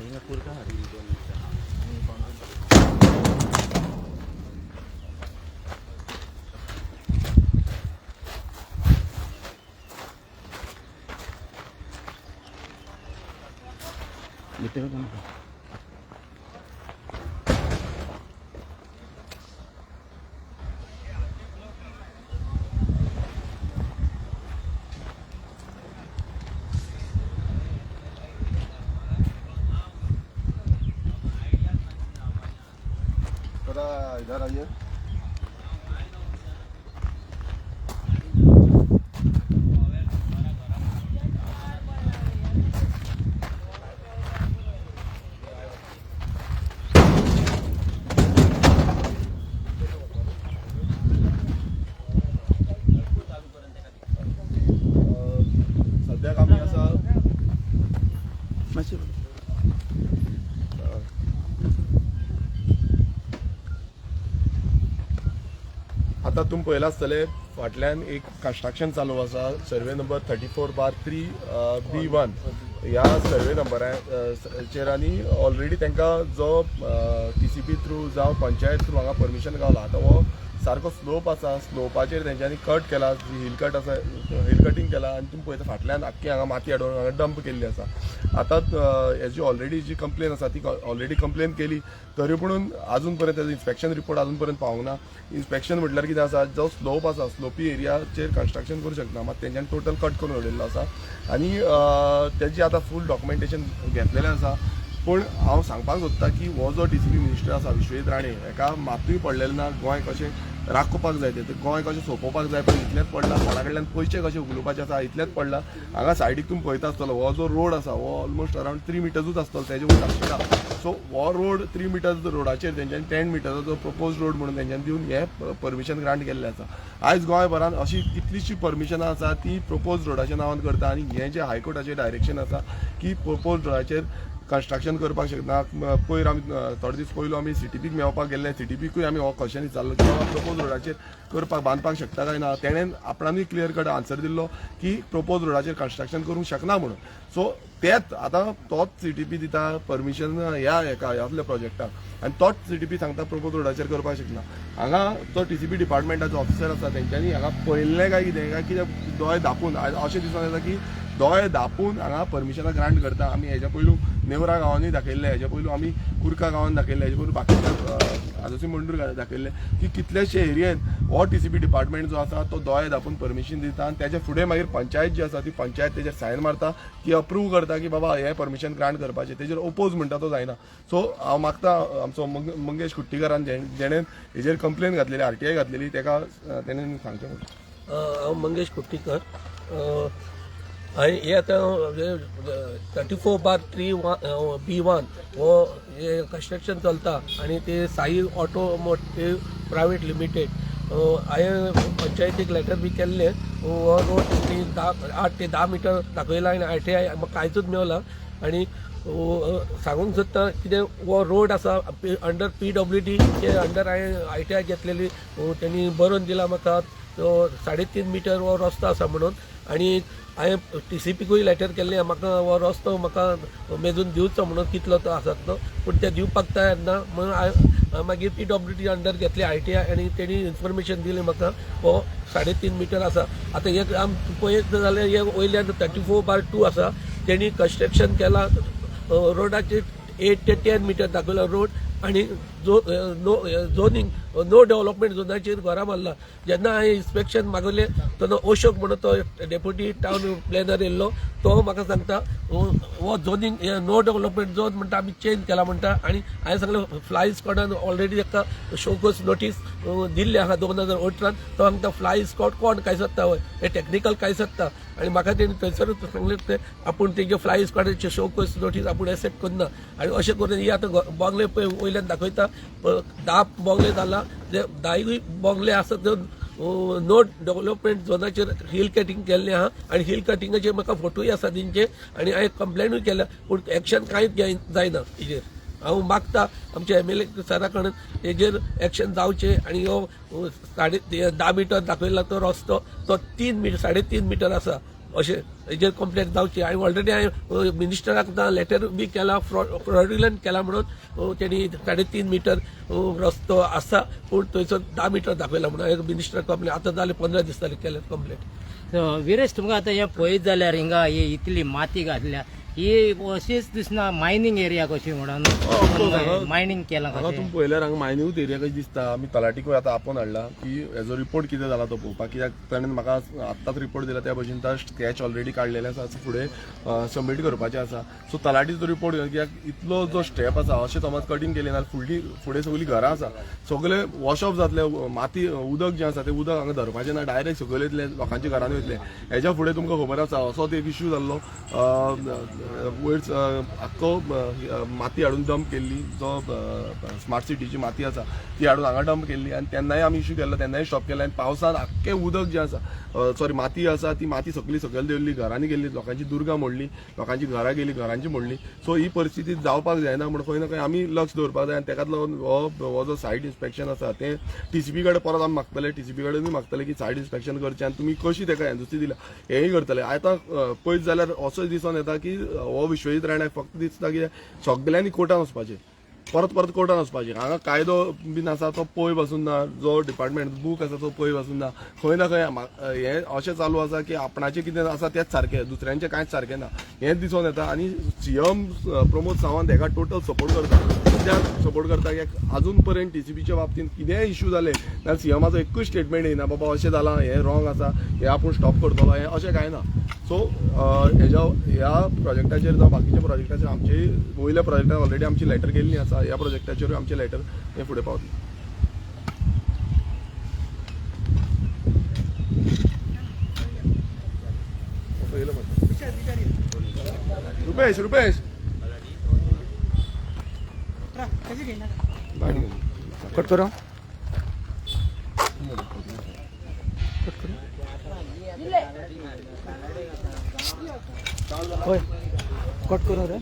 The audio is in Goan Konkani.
हिंगा कुर्का हाड. भितर वचूं नाका. थोड़ा इधर आइए. सद्याक आमी आसा मातशें. आतां तुमी पळयलां आसतलें, फाटल्यान एक कन्स्ट्रक्शन चालू आसा, survey number 34/3 B 1. ह्या सर्वे नंबराचेर आनी ऑलरेडी तांकां जो टीसीपी थ्रू जावं पंचायत थ्रू हांगा परमिशन गावला. आतां हो सारको स्लोप आसा. स्लोपाचेर तेंच्यांनी कट केला, हिल कट आसा, हिल कटींग केला आनी तुमी पळयता, फाटल्यान आख्खी हांगा माती हाडून हांगा डंप केल्ली आसा. आतां हेजी ऑलरेडी जी कंप्लेन आसा, ती ऑलरेडी कंप्लेन केली, तरी पुणून अजून पर्यंत तेजो इन्स्पेक्शन रिपोर्ट अजून पर्यंत पावूंक ना. इन्स्पेक्शन म्हटल्यार कितें आसा, जो स्लोप आसा, स्लोपी एरियाचेर कन्स्ट्रक्शन करूं शकना. मात तेंच्यांनी टोटल कट करून उडयल्लो आसा आनी तेजी आतां फूल डॉक्युमेंटेशन घेतलेलें आसा. पूण हांव सांगपाक सोदता की हो जो टीसीपी मिनिस्टर आसा, विश्वजीत राणे, हेका मातूय पडलेलें ना गोंय कशें राखोवपाक जाय तें, गोंय कशें सोंपोवपाक जाय, पण इतलेंच पडलां. कोणा कडल्यान पयशे कशे उखलुपाचे आसा इतलेंच पडलां. हांगा सायडीक तुमी पळयता आसतलो, हो जो रोड आसा हो ऑलमोस्ट अरावंड 3 मिटर्सूच आसतलो, तेजे वयर आसना. सो हो रोड 3 मिटर्स रोडाचेर तेंच्यांनी 10 मिटर्साचो प्रपोज रोड म्हणून तेंच्यांनी दिवन हे परमिशन ग्रांट केल्लें आसा. आयज गोंयभरान अशी कितलीशीं परमिशनां आसा, ती प्रपोज रोडाच्या नांवान करता. आनी हें जें हायकोर्टाचें डायरेक्शन आसा की प्रपोज रोडाचेर कन्स्ट्रक्शन करपाक शकना. पयर आमी थोडे दीस पयलू आमी सीटीपीक मेळपाक गेल्ले. सीटीपीकूय आमी हो क्वेश्चन विचारलो की बाबा, प्रपोज रोडाचेर करपाक, बांदपाक शकता काय ना? तेणेन आपणानूय क्लियर कट आन्सर दिल्लो की प्रपोज रोडाचेर कन्स्ट्रक्शन करूंक शकना म्हणून. सो तेच आतां तोच सीटीपी दिता परमिशन ह्या हेका, ह्यातल्या प्रोजेक्टाक, आनी तोच सीटीपी सांगता प्रपोज रोडाचेर करपाक शकना. हांगा तो टीसीपी डिपार्टमेंटाचो ऑफिसर आसा, तेंच्यांनी हांगा पळयल्लें काय कितें, काय कितें, दोळे धापून, अशें दिसून येता की दोळे धापून हांगा परमिशनां ग्रांट करता. आमी हेज्या पयलू नेवरा गांवांनी दाखयल्लें, हेज्या पयलू आमी कुर्का गांवांत दाखयल्लें, हेज्या पयलू बाकीच्या आजोसी मंडूर दाखयल्लें की कितलेशे एरियेन हो टीसीपी डिपार्टमेंट जो आसा तो दोळे धापून परमिशन दिता आनी तेच्या फुडें मागीर पंचायत जी आसा ती पंचायत तेजेर सायन मारता की अप्रूव करता की बाबा, हें परमिशन ग्रांट करपाचें. तेजेर ओपोज म्हणटा तो जायना. सो हांव मागता आमचो मंगेश कुट्टीकारान, जेणें हेजेर कंप्लेन घातलेली, आरटीआय घातलेली, तेका तेणें सांगचें म्हणून. हांव मंगेश कुट्टीकर. हांवें हे आतां 34/3 B 1 हो हे कन्स्ट्रक्शन चलता आनी ते Sai auto motive private limited. हांवें पंचायतीक लेटर बी केल्लें. हो रोड तेणी 8 ते 10 मिटर दाखयला आनी आरटीआय म्हाका कांयच मेवला. आनी सांगूंक सोदता कितें, हो रोड आसा अंडर पीडब्ल्यूडी चे अंडर हांवें आरटीआय घेतलेली. तेणी बरोवन दिला म्हाका, तो 3.5 मिटर हो रस्तो आसा म्हणून. आनी हांवें टीसीपीकूय लेटर केल्लें, म्हाका हो रस्तो म्हाका मेजून दिवचो म्हणून, कितलो तो आसा तो. पूण ते दिवपाक तयार ना म्हणून हांवें मागीर पीडब्ल्यूडी अंडर घेतली आरटीआय आनी तेणी इन्फॉर्मेशन दिली म्हाका, हो 3.5 मिटर आसा. आतां एक आम पळयत जाल्यार हे वयल्यान 34/2 आसा. तेणी कन्स्ट्रक्शन केला रोडाचेर, 8 ते 10 मिटर दाखयला रोड आनी जो नो झोनींग, नो डेव्हलपमेंट झोनाचेर घरां मारला. जेन्ना हांवें इन्स्पेक्शन मागयलें तेन्ना अशोक म्हणून तो डेप्युटी टावन प्लॅनर येयल्लो. तो म्हाका सांगता, हो झोनींग नो डेव्हलपमेंट झोन म्हणटा, आमी चेंज केला म्हणटा. आनी हांवें सांगलें, फ्लाय स्क्वॉडान ऑलरेडी ताका शोकोज नोटीस दिल्ली आहा 2018न. तो सांगता, फ्लाय स्क्वॉड कोण काय सोदता वय, हे टॅक्निकल काय सोदता. आनी म्हाका तेणी थंयसरूच सांगलें, ते आपूण तेजे फ्लाय स्क्वॉडाचे शोकोज नोटीस आपूण एक्सेप्ट करना. आनी अशें करून ही आतां बोंगले पळय वयल्यान दाखयता, 10 बोंगले जाला, ते 10यूय बोंगले आसा ते नो डेव्हलपमेंट झोनाचेर हिल कटिंग केल्लें आहा. आनी हिल कटिंगाचेर म्हाका फोटोय आसा तेंचे आनी हांवें कंप्लेनूय केल्या, पूण एक्शन कांयच जायना हेजेर. हांव मागता आमच्या एमएलए सरा कडेन, हेजेर एक्शन जावचें आनी हो 10.5 मिटर दाखयला तो रस्तो, तो 3 मिटर, 3.5 मिटर आसा. अशें हेजेर कंप्लेन जावची. आनी ऑलरेडी हांवें मिनिस्टराक सुद्दां लेटर बी केला, फ्रॉड्युलंट केला म्हणून तेणी 3.5 मिटर रस्तो आसा पूण थंयसर 10 मिटर दाखयला म्हणून हांवें मिनिस्टराक कंप्लेन आतां जाले 15 दीस जाले केले कंप्लेन. सो विरेश, तुमकां आतां हें पळयत जाल्यार हिंगा ही इतली माती घातल्या, ही अशीच दिसना मायनींग एरिया कशी म्हणून, मायनींग केलां हांगा कशें. तुमी पळयल्यार हांगा मायन्यूट एरिया कशी दिसता. आमी तलाटीकूय आतां आपोवन हाडला की हेजो रिपोर्ट कितें जाला तो पळोवपाक, कित्याक ताणें म्हाका आत्तांच रिपोर्ट दिला त्या भशेन तो स्कॅच ऑलरेडी काडलेले आसा, फुडें सबमीट करपाचें आसा. सो तलाटीचो रिपोर्ट घेवन, कित्याक इतलो जो स्टेप आसा अशें समज कटींग केली ना फुडली फुडें सगळीं घरां आसा, सगळे वॉश ऑफ जातले, माती उदक जें आसा तें उदक हांगा धरपाचें ना, डायरेक्ट सकयल येतलें, लोकांच्या घरान वयतलें. हेज्या फुडें तुमकां खबर आसा असोच एक इश्यू जाल्लो, वयर आख्खो माती हाडून डंप केल्ली, जो स्मार्ट सिटीची माती आसा ती हाडून हांगा डंप केल्ली आनी तेन्नाय आमी इश्यू केल्लो, तेन्नाय स्टॉप केल्लो. आनी पावसान आख्खें उदक जें आसा, सॉरी माती आसा ती माती सगळी सकयल देंवली, घरांनी गेल्ली, लोकांची दुर्गां मोडली, लोकांची घरां गेली, घरांची मोडली. सो ही परिस्थिती जावपाक जायना म्हण खंय ना खंय आमी लक्ष दवरपाक जाय. आनी तेकाच लागून हो जो सायट इन्स्पेक्शन आसा तें टीसीपी कडेन परत आमी मागतले, टीसीपी कडेनूय मागतले की सायट इन्स्पेक्शन करचें आनी तुमी कशी तेका एनओसी दिल्या हेंय करतले. आतां पळयत जाल्यार असो दिसून येता की हो विश्वजीत राण्याक फक्त दिसता की सगल्यांनी कोर्टान वचपाचें, परत परत कोर्टान वचपाचें. हांगा कायदो बीन आसा तो पळय पासून ना, जो डिपार्टमेंट बूक आसा तो पळय पासून ना, खंय ना खंय हें अशें चालू आसा की आपणाचें कितें आसा तेंच सारकें, दुसऱ्यांचें कांयच सारकें ना हें दिसून येता. आनी सीएम प्रमोद सावंत हेका टोटल सपोर्ट करता, कित्याक सपोर्ट करता की अजून पर्यंत टीसीपीच्या बाबतींत कितेंय इश्यू जाले जाल्यार सीएमाचो एकूय स्टेटमेंट येयना बाबा अशें जालां, हें रॉंग आसा, हें आपूण स्टॉप करतलो, हें अशें कांय ना. सो हेज्या ह्या प्रोजेक्टाचेर जावं बाकीच्या प्रोजेक्टाचेर आमचे वयल्या प्रोजेक्टार ऑलरेडी आमची लेटर गेल्ली आसा, ह्या प्रोजेक्टाचेरूय आमचे लेटर हे फुडें पावतलें. रुपेश रुपेश कट करो. कट करो. हय, कट करो रे.